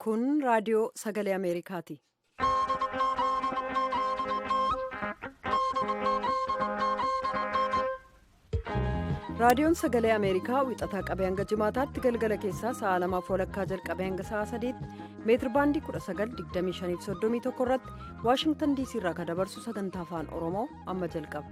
Kun raadiyoo sagalee Ameerikaati. Raadiyoon sagalee Ameerikaa wixataa qabee hanga jimaataatti galgala keessaa sa'a lamaaf walakkaa jalqabee hanga sa'a sadiitti meetir baandii 1925 irratti Waashingtan DC irraa kan dabarsu sagantaa afaan Oromoo amma jalqaba.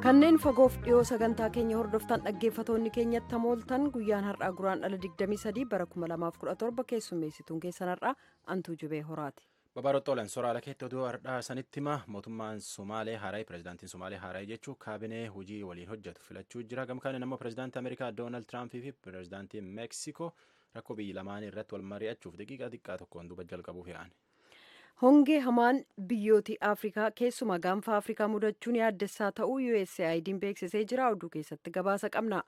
Kanneen fagoof dhiyoo sagantaa keenya hordoftan dhaggeeffatoonni keenyatti hamooltan guyyaan har'aa guraandhala 23 bara 2017 keessummeessituun keessan har'aa Antuu Jubee Horaati. Babaarottoolaan soraala keetti oduu har'aa sanitti hima. Mootummaan Somaalee Haaraay pirezidaantiin Somaalee Haaraay jechuun kaabinee hojii waliin hojjetu filachuu jira. Gamkaaniin ammoo pirezidaantii Ameerikaa Doonaald Tiraampii fi pirezidaantii Meeksikoo rakkoo biyyi lamaanii irratti wal mari'achuuf daqiiqaa xiqqaa tokkoon duuba jalqabuuf yaa'an. Hongee hamaan biyyooti Afrikaa keessumaa gaanfa Afrikaa mudachuun yaaddessaa ta'uu USAID'n beeksisee jira. Oduu keessatti gabaasa qabna.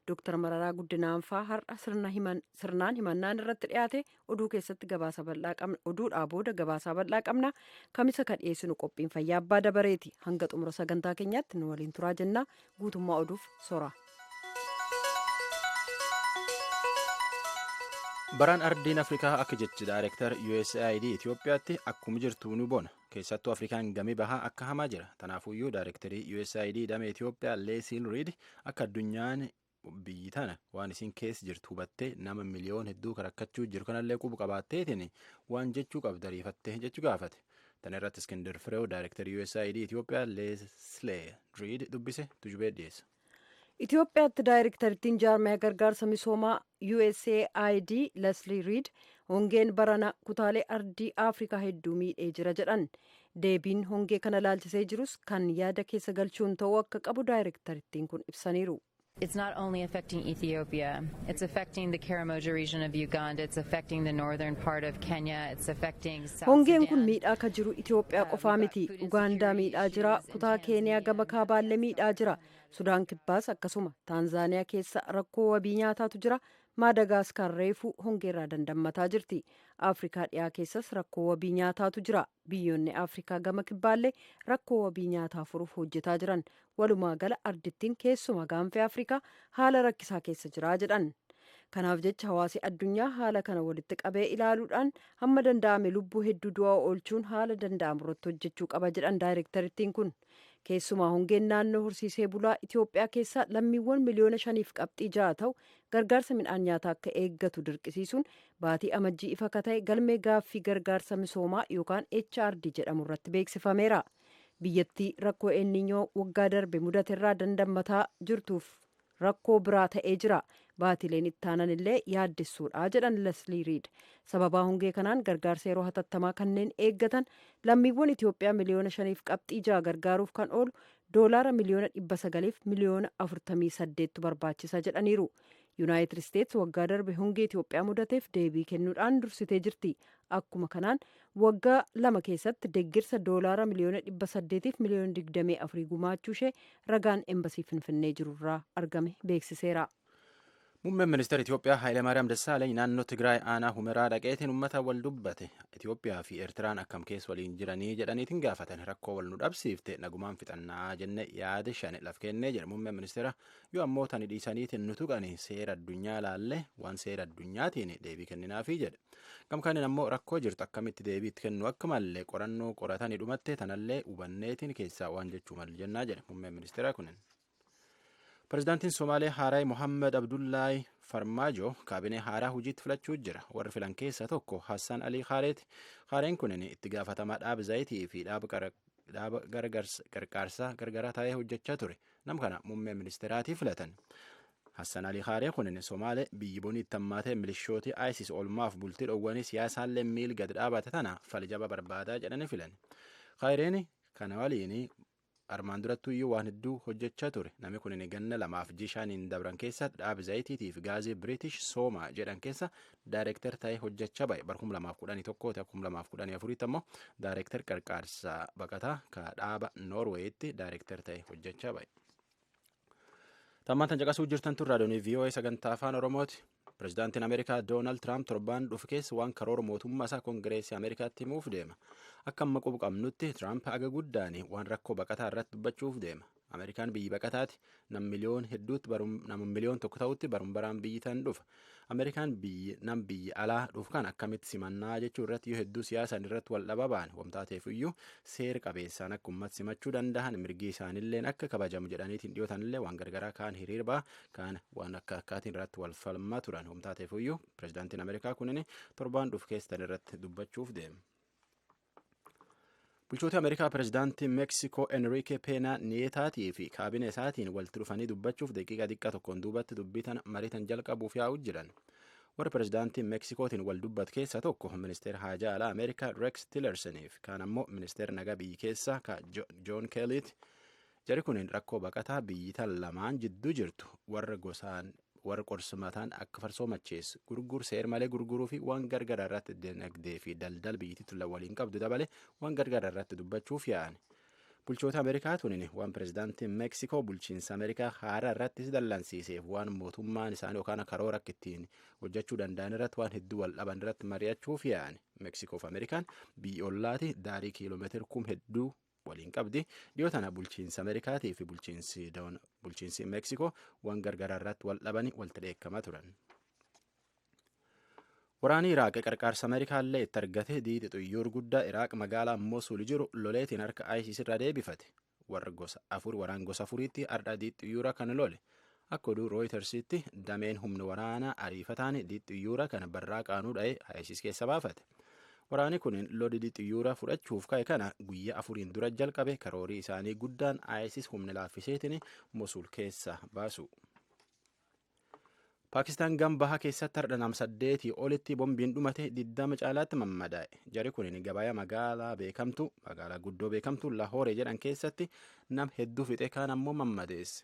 Dooktar Mararaa Guddinaanfaa har'a sirnaan himannaan irratti dhiyaate oduu keessatti gabaasa bal'aa qabna. Oduudhaa booda gabaasa bal'aa qabna. Kamisa kan dhiyeessinu qophiin fayyaa abbaa dabareeti. Hanga xumura sagantaa keenyaatti nu waliin turaa jenna. Guutummaa oduuf sora. Baraan ardiin Afrikaa akka jechi Daayirektar USAID Itoophiyaatti akkuma jirtu ni bona. Keessattuu Afrikaan gami bahaa akka hamaa jira. Tanaafuyyuu Daayirektarii USAID damee Itoophiyaa Leesiil Riid akka addunyaan biyyi tana waan isin keessa jirtu hubattee nama miliyoon hedduu rakkachuu jiru kanallee qubu qabaatteetiin waan jechuu qabda ariifattee jechuu gaafate. Tana irratti Iskindar Fireew Daayirektarii USAID Itoophiyaa Leeslee Riid dubbise tujubee dhiyeessa. Itoophiyaatti daayirektarittiin jaarmaya gargaarsa misoomaa USAID Leslie Reed hongeen barana kutaalee ardii Afrikaa hedduu miidhee jira jedhan. Deebiin hongee kana laalchisee jirus kan yaada keessa galchuun ta'uu akka qabu daayirektarittiin kun ibsaniiru. It's not only affecting Ethiopia, it's affecting the Karamoja region of Uganda, it's affecting the northern part of Kenya, it's affecting South Hongeen kun Sudan. miidhaa ka jiru Itoophiyaa qofaa miti. Ugaandaa miidhaa jira, kutaa Keeniyaa gama kaabaallee miidhaa jira. Sudaan kibbaas akkasuma. Taanzaaniyaa keessa rakkoo wabii nyaataatu jira. Maadagaasikaar reefuu hongeerraa dandammataa jirti. Afrikaa dhiyaa keessas rakkoo wabii nyaataatu jira. Biyyoonni Afrikaa gama kibbaallee rakkoo wabii nyaataa furuuf hojjetaa jiran. Walumaa gala ardittiin keessuma gaanfa Afrikaa haala rakkisaa keessa jira jedhan. Kanaaf jecha hawaasi addunyaa haala kana walitti qabee ilaaluudhaan hamma danda'ame lubbuu hedduu du'aa oolchuun haala danda'amu irratti hojjechuu qaba jedhan daayirektarittiin kun. Keessumaa hongeen naannoo horsiisee bulaa Itoophiyaa keessaa lammiiwwan miliyoona 5.6 ta'u gargaarsa midhaan nyaataa akka eeggatu dirqisiisuun baatii amajjii ifa akka ta'e galmee gaaffii gargaarsa misoomaa yookaan HRD jedhamu irratti beeksifameera. Biyyattii rakkoo eenninyoo waggaa darbe mudaterraa dandammataa jirtuuf rakkoo biraa ta'ee jira. Baatileen ittaanan illee yaaddessuudha jedhan Leslie Reed. Sababaa hongee kanaan gargaarsa yeroo hatattamaa kanneen eeggatan lammiiwwan Itoophiyaa miliyoona 5.6 gargaaruuf kan oolu doolaara miliyoona 900 fi miliyoona 48tu barbaachisa jedhaniiru. Yuunaayitid Isteets waggaa darbe hongee Itoophiyaa mudateef deebii kennuudhaan dursitee jirti. Akkuma kanaan waggaa 2 keessatti deeggarsa doolaara miliyoona 800 fi miliyoona 24 gumaachuu ishee ragaan embasii Finfinnee jirurraa argame beeksiseera. Muummeen ministeera Itoophiyaa Hayilemaariyaam Dassaaleny naannoo Tigraay aanaa Humeraa dhaqeetiin uummata wal dubbate. Itoophiyaa fi Eertiraan akkam keessa waliin jiranii jedhaniitiin gaafatan. Rakkoo wal nu dhabsiifte nagumaan fixannaa jenne yaada shan laf kennee jedha muummeen ministeera. Yoo ammoo tani dhiisaniitiin nu tuqani seera addunyaa laalle waan seera addunyaatiin deebii kenninaafii jedha. Gamkaaniin ammoo rakkoo jirtu akkamitti deebii itti kennu akka malle qorannoo qoratanii dhumatte tanallee hubanneetiin keessaa waan jechuu malu jennaa jedha muummeen ministeera kunin. Pirezidaantiin Somaalee Haaraay Mohammed Abdullaahi Farmaajo kaabinee haaraa hojiitti filachuu jira. Warri filan keessaa tokko Hassan Alii Haareeti. Haareen kunin itti gaafatamaa dhaaba zayitii fi dhaaba gargaarsaa gargaraa taa'ee hojjechaa ture. Nam kana muummee ministeeraatii filatan. Hassan Alii Haaree kunin Somaalee biyyi bonii itti hammaatee milishooti ISIS oolmaaf bultii dhoowwanii siyaasaallee miil gad dhaabate tana faljaba barbaadaa jedhanii filan. Haareen kana waliin armaan durattuu iyyuu waan hedduu hojjechaa ture. Namni kun ganna 2 fi ji'a 5n dabran keessa dhaaba zayitiitii fi gaazii British Sooma jedhan keessa daayirektar ta'ee hojjechaa ba'e. Bara 2011 2014 ammoo daayirektar qarqaarsa baqataa ka dhaaba Noorweeyitti daayirektar ta'ee hojjechaa ba'e. Tammaan tan caqasuu jirtan tun raadiyoonii VOA sagantaa afaan Oromooti. Pirezidaantiin Ameerikaa Doonaald Tiraamp torbaan dhufu keessa waan karoora mootummaa isaa Koongireesii Ameerikaatti himuuf deema. Akka amma qubu qabnutti Tiraamp haga guddaan waan rakkoo baqataa irratti dubbachuuf deema. Ameerikaan biyyi baqataati. Nam miliyoon hedduutti nama miliyoon tokko ta'utti barum baraan biyyi tan dhufa. Ameerikaan biyyi nam biyyi alaa dhufu kan akkamitti simannaa jechuu irratti yoo hedduu siyaasaan irratti wal dhabaa ba'an wamtaateef iyyuu seera qabeessaan akka uummata simachuu danda'an mirgi isaaniilleen akka kabajamu jedhaniitiin dhiyootanillee waan gargaraa kaan hiriir ba'a kaan waan akka akkaatiin irratti wal falmaa turan wamtaateef iyyuu pirezidaantiin Ameerikaa kunin torbaan dhufu keessan irratti dubbachuuf deema. Bulchoota Ameerikaa pirezidaantii Meeksikoo Enrique Pena Nietaatii fi kaabinee isaatiin walitti dhufanii dubbachuuf daqiiqaa xiqqaa tokkoon duubatti dubbii tana mariitan jalqabuuf yaa'u jiran. Warra pirezidaantii Meeksikootiin wal dubbatu keessaa tokko ministeera haajaa alaa Ameerikaa Rex Tillersoniif kaan ammoo ministeera nagaa biyyi keessaa ka John Kellyti. Jari kun rakkoo baqataa biyyi tan lamaan jidduu jirtu warra gosaan warra qorsumataan akka farsoo macheessu gurgur seer malee gurguruu fi waan gargaraa irratti dinagdee fi daldala biyyattii waliin qabdu dabale waan gargaraa irratti dubbachuuf yaa'an. Bulchoota Ameerikaa tunin waan pirezidaantiin Meeksikoo bulchiinsa Ameerikaa haaraa irrattis dallansiiseef waan mootummaan isaanii yookaan karoora akka ittiin hojjechuu danda'an irratti waan hedduu wal dhaban irratti mari'achuuf yaa'an. Meeksikoo fi Ameerikaan biyyi ollaati daarii kiiloomeetira kum hedduu waliin qabdi. Dhiyoo tana bulchiinsa Ameerikaatii fi bulchiinsi Meeksikoo waan gargaraa irratti wal dhabanii walitti dheekkamaa turan. Waraanni Iraaq qarqaarsa Ameerikaallee itti argate diidi xiyyoor guddaa Iraaq magaalaa Mosul jiru loleetiin harka ISIS irraa deebifate. Warra gosa afur waraan gosa afuriitti har'a diidi xiyyoora kana lole. Akka oduu Rooyitersitti dameen humna waraanaa ariifataan diidi xiyyoora kana barraa qaanuu dha'ee ISIS keessa baafate. Waraanni kun lolli xiyyoora fudhachuuf ka'e kana guyyaa afuriin dura jalqabe karoorii isaanii guddaan ISIS humna laaffiseetiin Mosul keessa baasu. Paakistaan gam bahaa keessatti har'a nama 8 olitti bombiin dhumate 20 caalaatti mammadaa'e. Jari kun gabayaa magaalaa beekamtu magaalaa guddoo beekamtu Lahooree jedhan keessatti nam hedduu fixe kaan ammoo mammadeesse.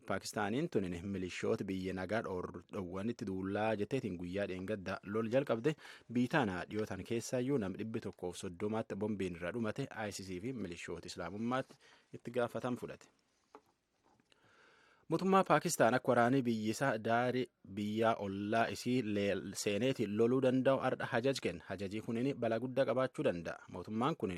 Paakistaaniin tunin milishoota biyya nagaa dhoowwanitti duulaa jetteetiin guyyaa dheengadda lol jalqabde biitaanaa dhiyootan keessaayyuu nam 130tti bombiin irra dhumate ISIS fi milishoota islaamummaatti itti gaafatama fudhate. Mootummaa Paakistaan akka waraanii biyyisaa daarii biyyaa ollaa isii seeneetiin loluu danda'u har'a hajaj kenna. Hajajii kunin balaa guddaa qabaachuu danda'a. Mootummaan kun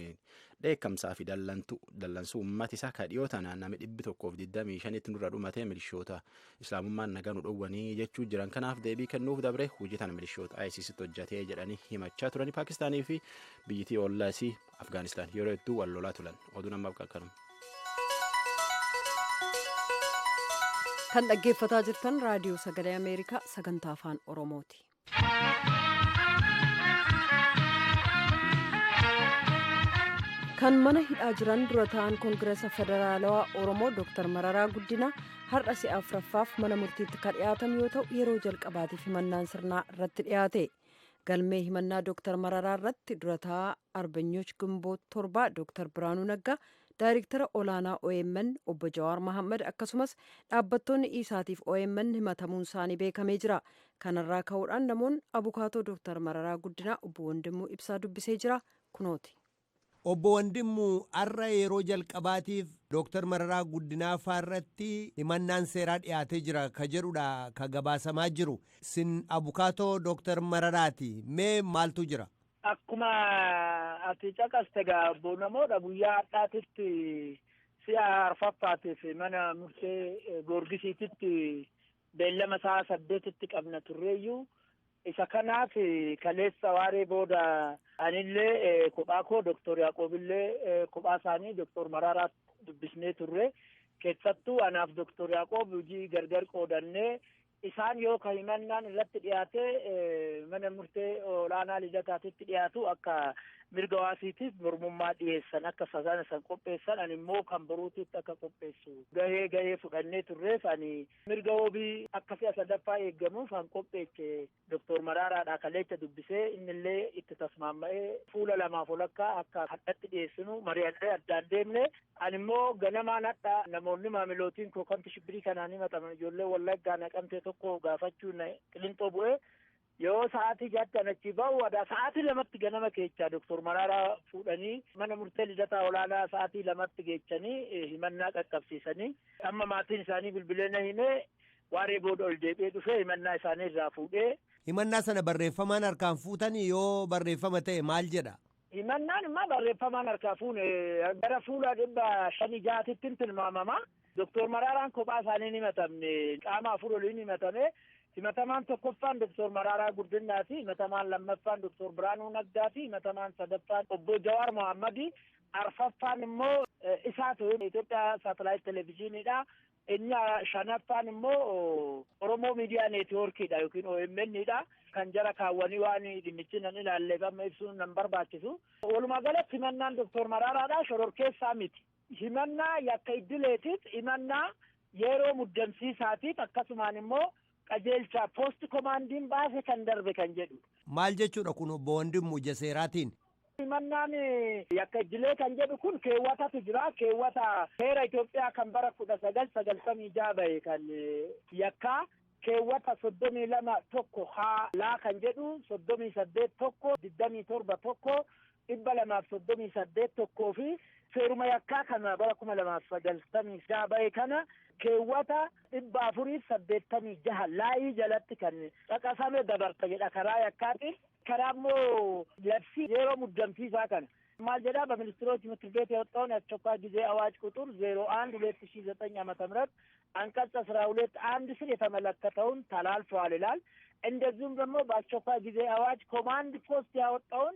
dheekkamsaa fi dallansuu uummata isaa ka dhiyoo tana namni 125tti nurra dhumatee milishoota islaamummaan nagaa nu dhowwanii jechuu jiran kanaaf deebii kennuuf dabre hojii tana milishoota ISIStti hojjatee jedhanii himachaa turani Paakistaanii fi biyyittii ollaa isii Afgaanistaan yeroo hedduu wal lolaa turan. Oduun ammaaf qaqqabu. Kan dhaggeeffataa jirtan raadiyoo sagalee Ameerikaa sagantaa afaan Oromooti. Kan mana hidhaa jiran dura ta'an Koongireesa Federaalawaa Oromoo Dr. Mararaa Guddinaa har'a si'a afuraffaaf mana murtiitti kan dhiyaatan yoo ta'u yeroo jalqabaatiif himannaan sirnaa irratti dhiyaate. Galmee himannaa Dr. Mararaa irratti dura ta'aa Arbanyooch Gimboot 7 Dr. Biraanuu Naggaa, Daayirektara olaanaa OMN obbo Jawaar Mohaammed akkasumas dhaabbattoonni isaatiif OMN himatamuun isaanii beekamee jira. Kanarraa ka'uudhaan namoonni abukaatoo Dr. Mararaa Guddinaa obbo Wandimuu Ibsaa dubbisee jira. Kunooti. Obbo Wandimuu, har'a yeroo jalqabaatiif Dr. Mararaa Guddinaa faarratti himannaan seeraa dhiyaatee jira ka jedhudha ka gabaasamaa jiru. Sin abukaatoo Dr. Mararaati. Mee maaltu jira? Akkuma ati caqaste egaa obbo namoodha guyyaa har'aatitti si'a arfaffaatiif mana murtee Goorgisiititti beellama sa'a 8tti qabna turreeyyuu isa kanaaf kaleessa waaree booda anillee kophaa koo Doktor Yaaqoobillee kophaa isaanii Doktor Mararaa dubbisnee turre. Keessattuu anaaf Doktor Yaaqoob hojii gargar qoodannee isaan yoo ka himannaan irratti dhiyaate mana murtee olaanaa lidataatitti dhiyaatu akka mirga waasiitiif mormummaa dhiyeessan akka sana san qopheessan ani immoo kan boruutiitti akka qopheessu gahee gahee fudhannee turreef ani mirga wabii akka si'a sadaffaa eeggamuuf han qopheeche Doktor Maraaraadha kaleecha dubbisee innillee itti tasmaamma'ee fuula lamaaf olakkaa akka hadhatti dhiyeessinu mari'annee addaan deemne. Ani immoo ganamaan hadha namoonni maamilootiin koo kamti shibbirii kanaan himataman ijoollee Wallaggaa naqamtee tokko gaafachuun Qilinxoo bu'ee yoo sa'aatii 6tti achi ba'u wadaa sa'aatii 2tti ganama keechaa Doktor Mararaa fuudhanii mana murtee lidataa olaanaa sa'aatii 2tti geechanii himannaa qaqqabsiisanii amma maatiin isaanii bilbilee na himee waaree booda ol deebi'ee dhufee himannaa isaanii irraa fuudhee. Himannaa sana barreeffamaan harkaan fuutanii yoo barreeffama ta'e maal jedha? Himannaan immoo barreeffamaan harkaa fuune gara fuula 506tti tilmaamama. Doktor Maraaraan kophaa isaanii himatamne, qaama afur oliin himatame. Himatamaan tokkoffaan Doktor Maraaraa Guddinaati. Himatamaan lammaffaan Doktor Biraanuu Naggaati. Himatamaan sadaffaan obbo Jawaar Mohammadi. Arfaffaan immoo isaatu Itoophiyaa saatalaayit televezyiiniidha. Inni shanaffaan immoo Oromoo Miidiyaa Neetwoorkiidha yookiin OMN'dha. Kan jara kaawwanii waan dhimmichi nan ilaalleef amma ibsuun nan barbaachisu. Walumaa galatti himannaan Doktor Maraaraadha shororkeessaa miti. Himannaa yakka iddileetiif, himannaa yeroo muddamsiisaatiif, akkasumaan immoo qajeelcha poost komaandiin baase kan darbe kan jedhu. Maal jechuudha kun, obbo Wandimmu, ija seeraatiin? Himannaan yakka idilee kan jedhu kun keewwatatu jira. Keewwata seera Itoophiyaa kan bara 1996 bahe kan yakkaa keewwata 32(1) haa laa kan jedhu, 38(1), 27(1), 238(1) fi seeruma yakkaa kana bara 2096 bahe kana keewwata 486 laayii jalatti kan caqasame dabarta jedha karaa yakkaatiin. Karaa immoo labsii yeroo muddamsiisaa kana maal jedhaa? በሚኒስትሮች ምክር ቤት የወጣውን የአስቸኳይ ጊዜ አዋጅ ቁጥር 01/2009 ዓመተ ምህረት አንቀጽ 12(1) ስር የተመለከተውን ተላልፈዋል ይላል። እንደዚሁም ደግሞ በአስቸኳይ ጊዜ አዋጅ ኮማንድ ፖስት ያወጣውን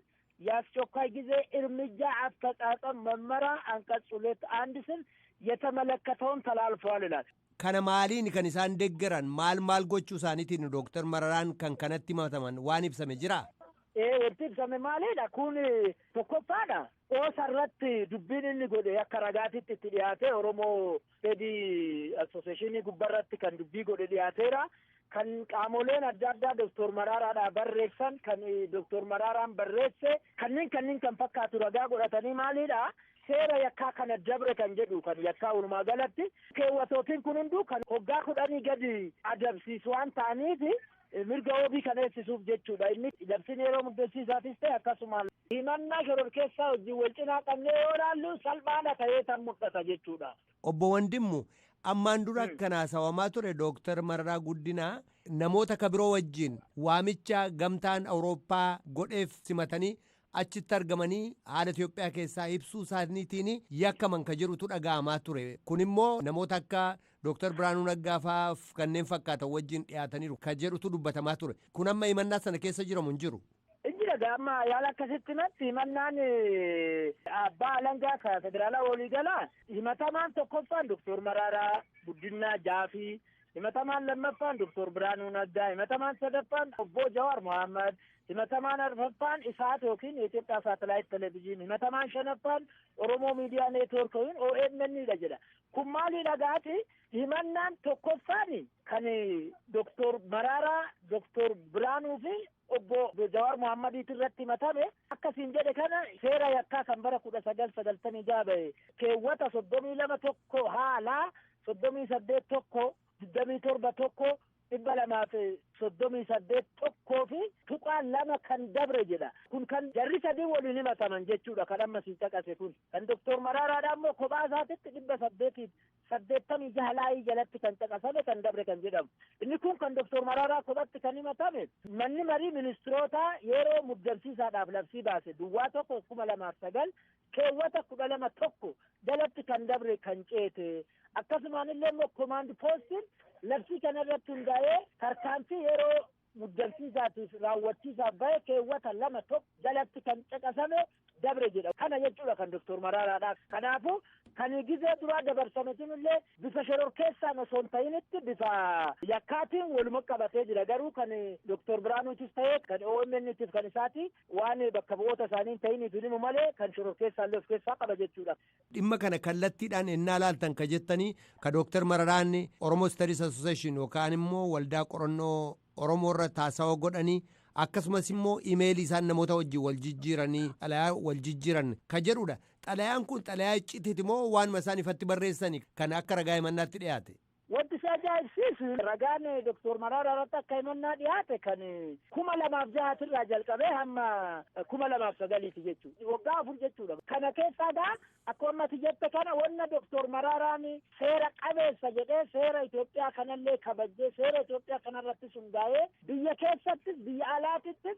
የአስቸኳይ ጊዜ እርምጃ አፈጻጸም መመሪያ አንቀጽ 2(1) ስር የተመለከተውን ተላልፈዋል ይላል። Kana maaliin kan isaan deeggaran, maal maal gochuu isaaniitiin Dooktar Mararaan kan kanatti himataman waan ibsame jira? Ee, wanti ibsame maalidha? Kun tokkoffaadha. Qoosa irratti dubbiin inni godhe akka ragaatitti itti dhiyaate, Oromoo Study Association gubbarratti kan dubbii godhe dhiyaateera. Kan qaamoleen adda addaa Doktor Maraaraadhaa barreessan, kan Doktor Maraaraan barreesse, kanneen kan fakkaatu ragaa godhatanii maalidha? Seera yakkaa kana dabre kan jedhu, kan yakkaa walumaa galatti keewwatootiin kun hunduu kan waggaa 10 gadi adabsiisu waan ta'aniif mirga wabii kan eegsisuuf jechuudha. Inni labsiin yeroo muddeessiisaatis ta'e akkasuma himannaa shororkeessaa wajjin wal cinaa qabnee yoo ilaallu salphaadha ta'ee tan mul'ata jechuudha. Obbo Wandimmu, ammaan dura akkan haasawamaa ture Dooktar Mararaa Guddinaa namoota kabiroo wajjin waamicha gamtaan Awurooppaa godheef simatanii achitti argamanii haala Itoophiyaa keessaa ibsuu isaaniitiin yakkaman ka jirutu dhaga'amaa ture. Kun immoo namoota akka Dooktar Biraanuu Naggaa fa'aaf kanneen fakkaatan wajjin dhiyaataniiru ka jedhutu dubbatamaa ture. Kun amma himannaa sana keessa jiramu hin jiru? Injira amma yaala akkasitti natti himannaan abbaa alangaa ka federaalaa waliigalaa himatamaan tokkoffaan Doktor Maraaraa Guddinaa Jaafii, himatamaan lammaffaan Doktor Biraanuu Naggaa, himatamaan sadaffaan obbo Jawaar Mohammad, himatamaan arfaffaan Isaat yookiin Itoophiyaa saatalaayit televezyiin, himatamaan shanaffaan Oromoo Miidiyaa Neetwoork yookiin OMN dha jedha. Kun maalidha gaati? Himannaan tokkoffaan kan Doktor Maraaraa, Doktor Biraanuu fi obbo Jawaar Mohammadiit irratti himatame akkasiin jedhe kana seera yakkaa kan bara 1996 bahe keewwata 32(1) haalaa, 38(1), 27(1), 238(1) fi tuqaa 2 kan dabre jedha. Kun kan jarri sadii waliin himataman jechuudha kan amma siin caqase kun. Kan Doktor Maraaraadha immoo kophaa isaatitti 886 laayii jalatti kan caqasame kan dabre kan jedhamu. Inni kun kan Doktor Maraaraa kophatti kan himatame manni marii ministirootaa yeroo muddamsiisaadhaaf labsii baase 01/2009 keewwata 12(1) jalatti kan dabre kan ceete. Akkasumaan illee immoo komaand poostiin labsii kana irratti hundaa'ee tarkaanfii yeroo muddamsiisaatiif raawwachiisaaf bahe keewwata 2(1) jalatti kan caqasame dabre jedha. Kana jechuudha kan Doktor Maraaraadha. Kanaafuu kan gizee duraa dabarsame sunillee bifa shororkeessaan osoo hin ta'initti bifa yakkaatiin waluma qabatee jira. Garuu kan Doktor Biraanuutis ta'ee kan OMN'tiif kan isaati waan bakka bu'oota isaanii hin ta'iniif himu malee kan shororkeessaallee of keessaa qaba jechuudha. Dhimma kana kallattiidhaan ennaa laaltan ka jettanii, ka Dooktar Mararaan Oromoo Studies Association yookaan immoo waldaa qorannoo Oromoo irra taasawa godhanii, akkasumas immoo imeelii isaan namoota wajjin wal jijjiiranii, xalayaa wal jijjiiran ka jedhudha. Xalayaan kun xalayaa iccitiiti moo waanuma isaan ifatti barreessani kan akka ragaa himannaatti dhiyaate? Wanti si ajaa'ibsiisu ragaan Doktor Maraaraa irratti akka himannaa dhiyaate kan 2006tirraa jalqabee hamma 2009ti jechuudha. Waggaa 4 jechuudha. Kana keessaa gaa akka ammati jette kana wanna Doktor Maraaraan seera qabeessa jedhee, seera Itoophiyaa kanallee kabajjee, seera Itoophiyaa kanarrattis hundaa'ee biyya keessattis biyya alaatittis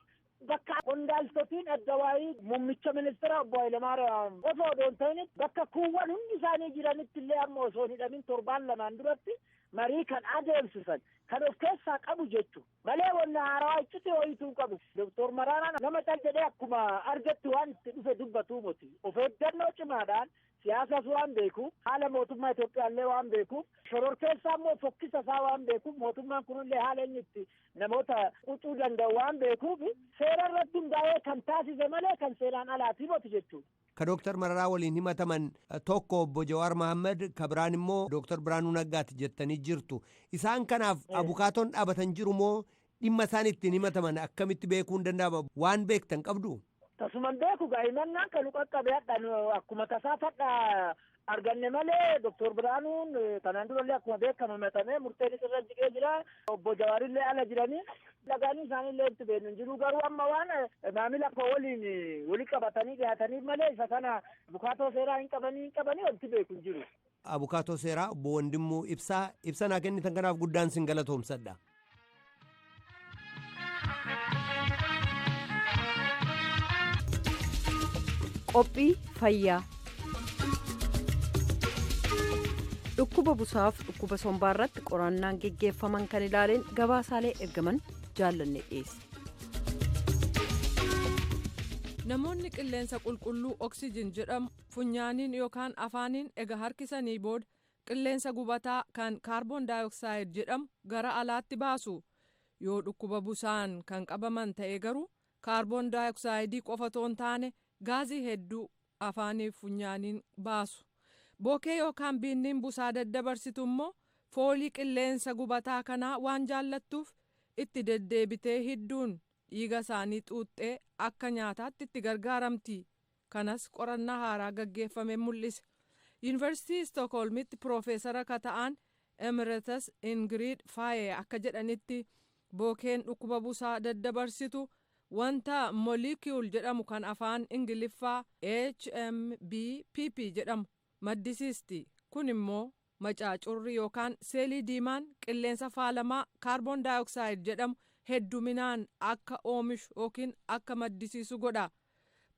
Bakka qondaaltotiin addawaayii muummicha ministeera obbo Hayilamaariyaam osoo odoo hin ta'in bakka kuuwwan hundi isaanii jiranitti illee amma osoo hin hidhamin torbaan lamaan duratti marii kan adeemsisan kan of keessaa qabu jechuudha. Malee wanna haarawaa icciti ho'ituu qabu. Doktor Maraaraan nama cal jedhee akkuma argatti waan itti dhufe dubbatuu miti. Of eeggannoo cimaadhaan siyaasas waan beekuuf, haala mootummaa Itoophiyaallee waan beekuuf, shororkeessaa immoo fokkisa isaa waan beekuuf, mootummaan kunillee haala inni itti namoota qucuu danda'u waan beekuuf seera irratti hundaa'ee kan taasise malee kan seeraan alaatii miti jechuudha. Ka Dooktar Mararaa waliin himataman tokko obbo Jawaar Mohaammed, ka biraan immoo Dooktar Biraanuu Naggaati jettanii jirtu. Isaan kanaaf abukaatoon dhaabatan jiru moo dhimma isaan ittiin himataman akkamitti beekuun danda'ama? Waan beektan qabdu? Tasuman beeku gaa, himannaan kan qaqqabe hadhaan akkuma tasaa fadhaa arganne malee Doktor Biraanuun kanaan durallee akkuma beekamu himatamee murteen irra jigee jira. Obbo Jawaarillee ala jiranii dhagaanii isaaniillee itti beeknu hin jiru. Garuu amma waan maamila koo waliin wali qabatanii dhiyaataniif malee isa kana abukaatoo seeraa hin qabanii hin qabanii wanti beeku hin jiru. Abukaatoo seeraa obbo Wandimmoo Ibsaa, ibsa naa kennitan kanaaf guddaan sin galatoomsadha. Qophii fayyaa. Dhukkuba busaaf dhukkuba sombaa irratti qorannaan geggeeffaman kan ilaaleen gabaasaalee ergaman jaallanne dhiyeesse. Namoonni qilleensa qulqulluu oksijin jedhamu funyaaniin yookaan afaaniin ega harkisanii booda qilleensa gubataa kan kaarboon daayoksaayiid jedhamu gara alaatti baasu. Yoo dhukkuba busaan kan qabaman ta'e garuu kaarboon daayoksaayidii qofa otoo hin taane gaazii hedduu afaaniif funyaaniin baasu. Bokee yookaan biinniin busaa daddabarsitu immoo foolii qilleensa gubataa kanaa waan jaallattuuf itti deddeebitee hidduun dhiiga isaanii xuuxxee akka nyaataatti itti gargaaramti. Kanas qorannaa haaraa gaggeeffame mul'ise. Yuunivarsiitii Stookholmitti piroofeesara ka ta'an Emeritus Ingiriid Faaye akka jedhanitti, bookeen dhukkuba busaa daddabarsitu wanta molecule jedhamu kan afaan Ingiliffaa HMBPP jedhamu maddisiisti. Kun immoo macaacurri yookaan seelii diimaan qilleensa faalamaa kaarboon daayoksaayiid jedhamu hedduminaan akka oomishu yookiin akka maddisiisu godha.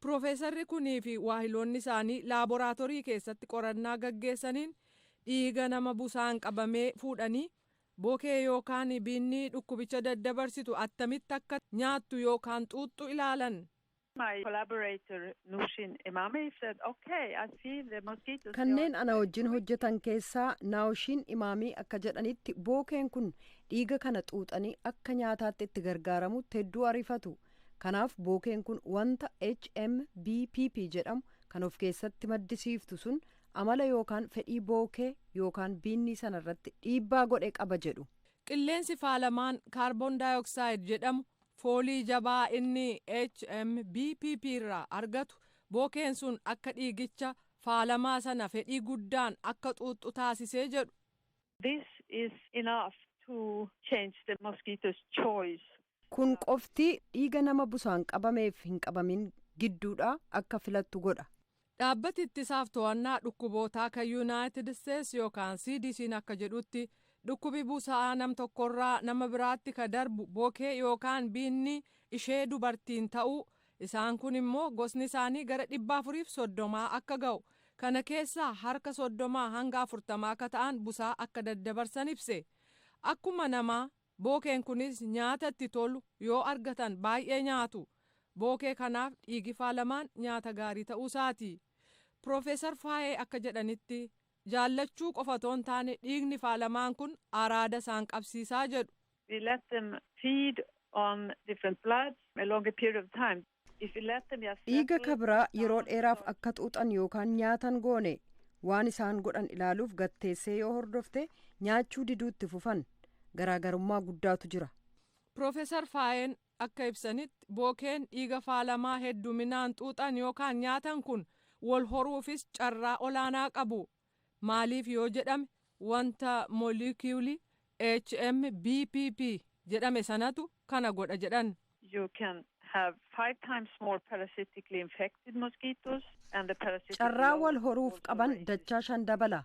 Piroofeesarri kunii fi waahiloonni isaanii laaboraatoorii keessatti qorannaa gaggeessaniin dhiiga nama busaan qabamee fuudhanii bokee yookaan biinni dhukkubicha daddabarsitu attamitti akka nyaattu yookaan xuuxxu ilaalan. My collaborator Nushin Emami said, "Okay, I see the mosquitoes." Kanneen ana wajjin hojjetan keessaa Naawushiin Imaamii akka jedhanitti, bookeen kun dhiiga kana xuuxanii akka nyaataatti itti gargaaramutti hedduu ariifatu. Kanaaf bookeen kun wanta HMBPP jedhamu kan of keessatti maddisiiftu sun amala yookaan fedhii bookee yookaan biinni sana irratti dhiibbaa godhe qaba jedhu. Qilleensi faalamaan kaarboon daayoksaayiid jedhamu foolii jabaa inni HMBPP irraa argatu bookeen sun akka dhiigicha faalamaa sana fedhii guddaan akka xuuxxu taasisee jedhu. This is enough to change the mosquito's choice. Kun qofti dhiiga nama busaan qabameef hin qabamin gidduudha akka filattu godha. Dhaabbati ittisaaf to'annaa dhukkubootaa kan Yuunaayitid Isteets yookaan CDC'n akka jedhutti, dhukkubi busaa nam tokkorraa nama biraatti ka darbu bokee yookaan biinni ishee dubartiin ta'uu, isaan kun immoo gosni isaanii gara 430 akka ga'u, kana keessaa harka 30 hanga 40 akka ta'an busaa akka daddabarsan ibse. Akkuma namaa bookeen kunis nyaata itti tolu yoo argatan baay'ee nyaatu. Bookee kanaaf dhiigi faalamaan nyaata gaarii ta'uu isaati. Piroofeesar Faayee akka jedhanitti, jaallachuu qofa otoo hin taane dhiigni faalamaan kun araada isaan qabsiisaa jedhu. We let them feed on different bloods a longer period of time. If we let them just Dhiiga kabiraa yeroo dheeraaf akka xuuxan yookaan nyaatan goone, waan isaan godhan ilaaluuf gatteessee yoo hordofte, nyaachuu diduutti fufan, garaagarummaa guddaatu jira. Piroofeesar Faayeen akka ibsanitti, bookeen dhiiga faalamaa hedduminaan xuuxan yookaan nyaatan kun wal horuufis carraa olaanaa qabu. Maaliif yoo jedhame, wanta moolekiyuulii HMBPP jedhame sanatu kana godha jedhan. You can have five times more parasitically infected mosquitoes and the parasitic Carraa load wal horuuf also qaban raises. dachaa shan dabala.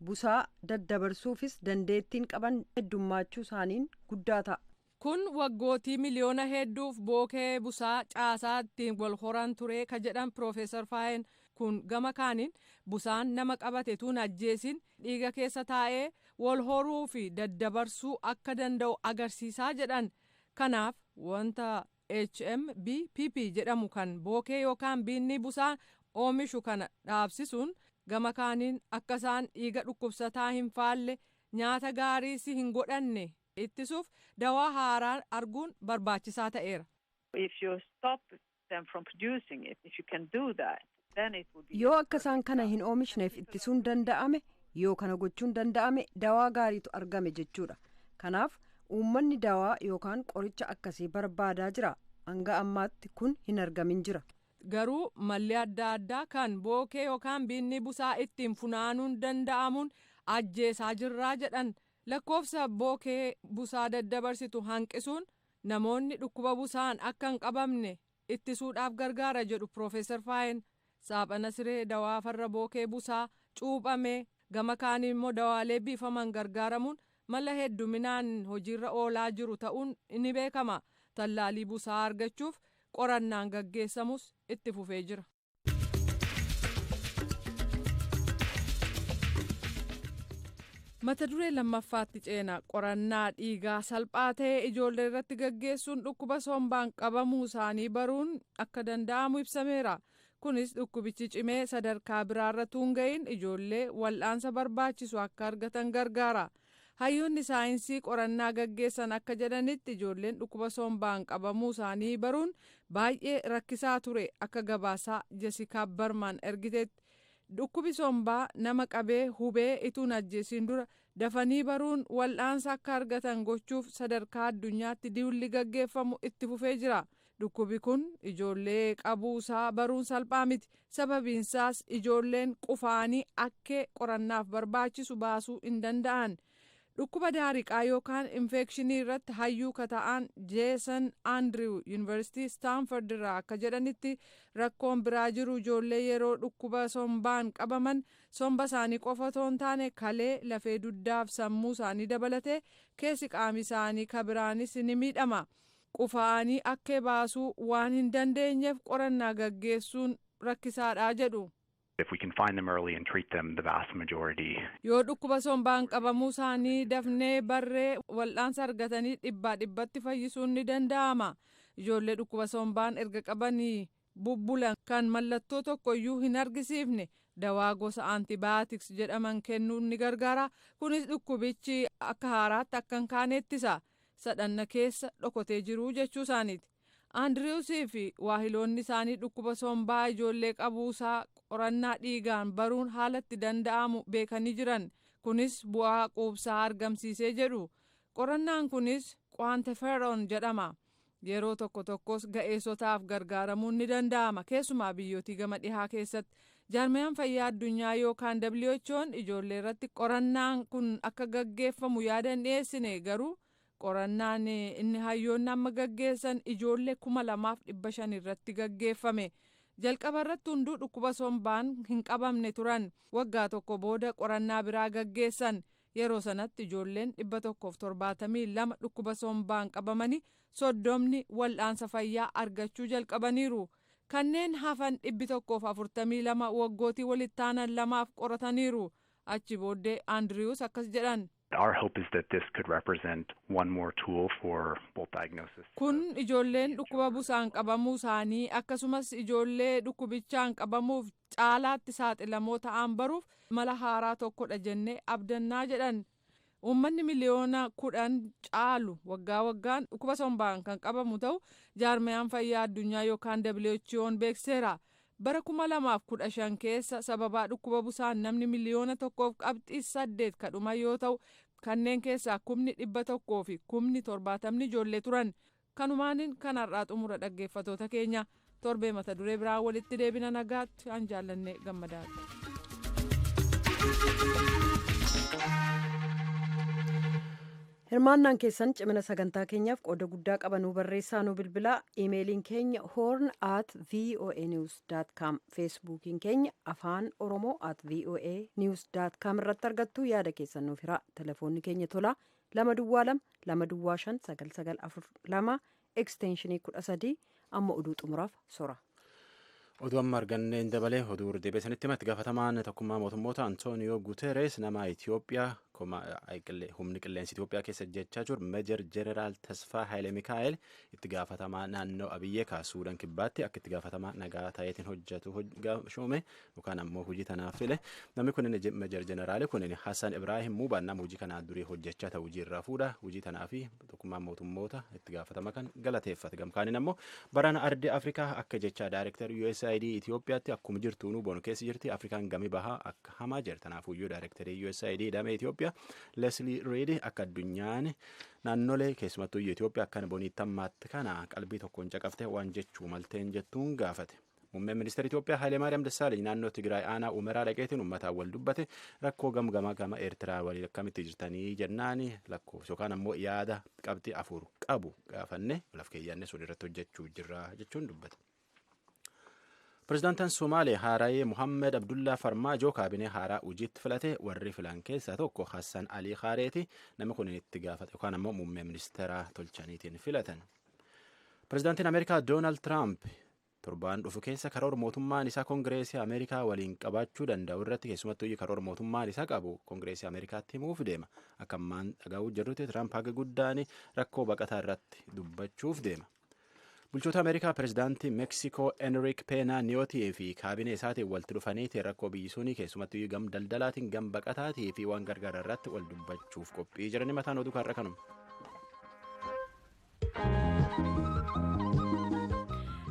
Busaa daddabarsuufis dandeettiin qaban heddummaachuu isaaniin guddaa ta'a. Kun waggootii miliyoona hedduuf bookee busaa caasaa ittiin wal horan ture ka jedhan Piroofeesar Faayen, kun gama kaaniin busaan nama qabate tuun ajjeesin dhiiga keessa taa'ee wal horuu fi daddabarsuu akka danda'u agarsiisaa jedhan. Kanaaf wanta HMBPP jedhamu kan bookee yookaan biinni busaan oomishu kana dhaabsisuun, gama kaaniin akka isaan dhiiga dhukkubsataa hin faalle, nyaata gaariis hin godhanne ittisuuf dawaa haaraa arguun barbaachisaa ta'eera. If you stop them from producing it, if you can do that, then it would be. Yoo akka isaan kana hin oomishneef ittisuun danda'ame, yoo kana gochuun danda'ame, dawaa gaariitu argame jechuudha. Kanaaf uummanni dawaa yookaan qoricha akkasii barbaadaa jira. Hanga ammaatti kun hin argamin jira. Garuu malli adda addaa kan bookee yookaan biinni busaa ittiin funaanuun danda'amuun ajjeesaa jirraa jedhan. Lakkoofsa bookee busaa daddabarsitu hanqisuun namoonni dhukkuba busaan akka hin qabamne ittisuudhaaf gargaara jedhu Piroofeesar Faayen. Saaphana siree dawaa farra bookee busaa cuuphame, gama kaaniin immoo dawaalee biifaman gargaaramuun mala hedduminaan hojiirra oolaa jiru ta'uun ni beekama. Tallaalii busaa argachuuf qorannaan gaggeessamus itti fufee jira. Mata duree lammaffaatti ceena. Qorannaa dhiigaa salphaa ta'e ijoollee irratti gaggeessuun dhukkuba sombaan qabamuu isaanii baruun akka danda'amu ibsameera. Kunis dhukkubichi cimee sadarkaa biraarra tuun ga'iin ijoollee wal'aansa barbaachisu akka argatan gargaara. Hayyoonni saayinsii qorannaa gaggeessan akka jedhanitti, ijoolleen dhukkuba sombaan qabamuu isaanii baruun baay'ee rakkisaa ture. Akka gabaasaa Jesikaa Barmaan ergiteetti, dhukkubi sombaa nama qabee hubee ituun ajjeesiin dura dafanii baruun wal'aansa akka argatan gochuuf sadarkaa addunyaatti duulli gaggeeffamu itti fufee jira. Dhukkubi kun ijoollee qabuusaa baruun salphaa miti. Sababiinsaas ijoolleen qufaanii akkee qorannaaf barbaachisu baasuu hin danda'an. Dhukkuba daariqaa yookaan infekshinii irratti hayyuu kata'aan Jeesan Andriw Yuunivarsiitii Staanford irraa akka jedhanitti, rakkoon biraa jiru ijoollee yeroo dhukkuba sombaan qabaman somba isaanii qofa otoo hin taane kalee, lafee dugdaaf sammuu isaanii dabalatee keessi qaami isaanii kabiraanis ni miidhama. Qufaanii akkee baasuu waan hin dandeenyeef qorannaa gaggeessuun rakkisaadha jedhu. If we can find them early and treat them, the vast majority Yoo dhukkuba sombaan qabamuu isaanii dafnee barree wal'aansa argatanii, dhibbaa dhibbatti fayyisuun ni danda'ama. Ijoollee dhukkuba sombaan erga qabanii bubbulan kan mallattoo tokko iyyuu hin argisiifne dawaa gosa antibiotics jedhaman kennuun ni gargaara. Kunis dhukkubichi akka haaraatti akka hin kaane ittisa. Sadhanna keessa dhokotee jiru jechuu isaaniiti. Andiriwusii fi waahiloonni isaanii dhukkuba sombaa ijoollee qabuusaa qorannaa dhiigaan baruun haalatti danda'amu beekanii jiran. Kunis bu'aa quubsaa argamsiisee jedhu. Qorannaan kunis QuantiFERON jedhama. Yeroo tokko tokkos ga'eessotaaf gargaaramuun ni danda'ama, keessumaa biyyootii gama dhihaa keessatti. Jaarmiyaan fayyaa addunyaa yookaan WHO'n ijoollee irratti qorannaan kun akka gaggeeffamu yaada hin dhiyeessine. Garuu qorannaan inni hayyoonni amma gaggeessan ijoollee 2500 irratti gaggeeffame. Jalqaba irratti hunduu dhukkuba sombaan hin qabamne turan. Waggaa tokko booda qorannaa biraa gaggeessan. Yeroo sanatti ijoolleen 172 dhukkuba sombaan qabamanii, 30 wal'aansa fayyaa argachuu jalqabaniiru. Kanneen hafan 142 waggootii walitti aanan lamaaf qorataniiru. Achi booddee Andiriwus akkas jedhan. Our hope is that this could represent one more tool for both diagnosis. Kun ijoolleen dhukkuba busaan qabamuu isaanii akkasumas ijoollee dhukkubichaan qabamuuf caalaatti saaxilamoo ta'an baruuf mala haaraa tokkodha jennee abdannaa jedhan. Uummanni miliyoona 10 caalu waggaa waggaan dhukkuba sombaan kan qabamu ta'u jaarmiyaan fayyaa addunyaa yookaan WHO'n beekseera. Bara 2015 keessa sababaa dhukkuba busaan namni miliyoona 1.8 kadhuma yoo ta'u, kanneen keessaa 170,000 ijoollee turan. Kanumaanin kan har'aa xumura, dhaggeeffatoota keenya. Torbee mata duree biraa walitti deebina. Nagaatti, an Jaallanne Gammadaadha. Hirmaannaan keessan cimina sagantaa keenyaaf qooda guddaa qabanuu. Barreessaa, nu bilbilaa. Imeeliin keenya horn@voanews.com, Feesbuukiin keenya AfaanOromoo @voanews.com irratti argattu. Yaada keessan nuuf hiraa. Telefoonni keenya tolaa 202 205 9942 eksteenshinii 13 amma oduu xumuraaf sora. Oduu amma arganneen dabalee oduu deebi'ee sanitti himatti gaafatamaan tokkummaa mootummoota Antooniyoo Guteres nama Itoophiyaa humni qilleensa Itoophiyaa keessa jechaa jiru Meejar Jeneraal Tasfaa Haayile Mikaa'el itti gaafatamaa naannoo Abiyyee kaasuudhaan kibbaatti akka itti gaafatamaa nagaa ta'eetiin hojjetu shuume yookaan ammoo hojii tanaaf file namni kun Meejar Jeneraali kun Hassan Ibraahim Muubaan nama hojii kanaa durii hojjechaa ta'u hojii irraa fuudha hojii tanaa fi tokkummaa mootummoota itti gaafatama kan galateeffate gamkaaniin ammoo barana ardii Afrikaa akka jechaa daayirektar USAID Itoophiyaatti akkuma jirtu nu boonu keessa jirti Afrikaan gami bahaa akka hamaa jira tanaafuyyuu daayirektarii USAID damee Itoophiyaa Leslie Reed akka addunyaan naannolee keessumattuu Itoophiyaa akkana boniitti ammaatti kana qalbii tokkoon caqaftee waan jechuu malteen jettuun gaafate. Muummeen ministeera Itoophiyaa Hayilemaariyaam Dassaaleny naannoo Tigraay aanaa Umeraa dhaqeetiin uummataan wal dubbate rakkoo gamgamaa gama Eertiraa waliin akkamitti jirtanii jennaani lakkoofsa yookaan ammoo yaada qabxii 4 qabu gaafanne laf keeyyanne sun irratti hojjechuu jirra jechuun dubbate. Pireezidaantiin Somaalee Haaraayee Muhammed Abdullaa Farmaajoo kaabinee haaraa hojiitti filate warri filan keessaa tokko Hassan Alii Haareeti namni kun itti gaafate yookaan ammoo muummee ministeera tolchaniitiin filatan. Pireezidaantiin Ameerikaa Doonaald Tiraamp torbaan dhufu keessa karoora mootummaan isaa Koongireesii Ameerikaa waliin qabaachuu danda'u irratti keessumattuu karoora mootummaan isaa qabu Koongireesii Ameerikaatti himuuf deema. Akka ammaan dhaga'uu jirrutti Tiraamp haga guddaan rakkoo baqataa irratti dubbachuuf deema. Bulchoota Ameerikaa pireezidaantii Meeksikoo Enriik Peenaa Niyootii fi kaabinee isaatiin walitti dhufaniitiin rakkoo biyyi sunii keessumattuu gam daldalaatiin gam baqataatii fi waan gargaara irratti wal dubbachuuf qophii jirani mataan oduu kaarra kanuma.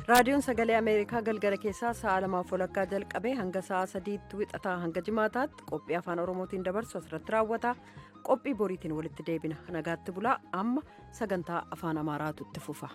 Raadiyoon Sagalee Ameerikaa galgala keessaa sa'a 2:30 jalqabee hanga sa'a 3tti wixataa hanga jimaataatti qophii afaan Oromootiin dabarsu asirratti raawwata. Qophii boriitiin walitti deebina. Nagaatti bulaa amma sagantaa afaan Amaaraatu itti fufa.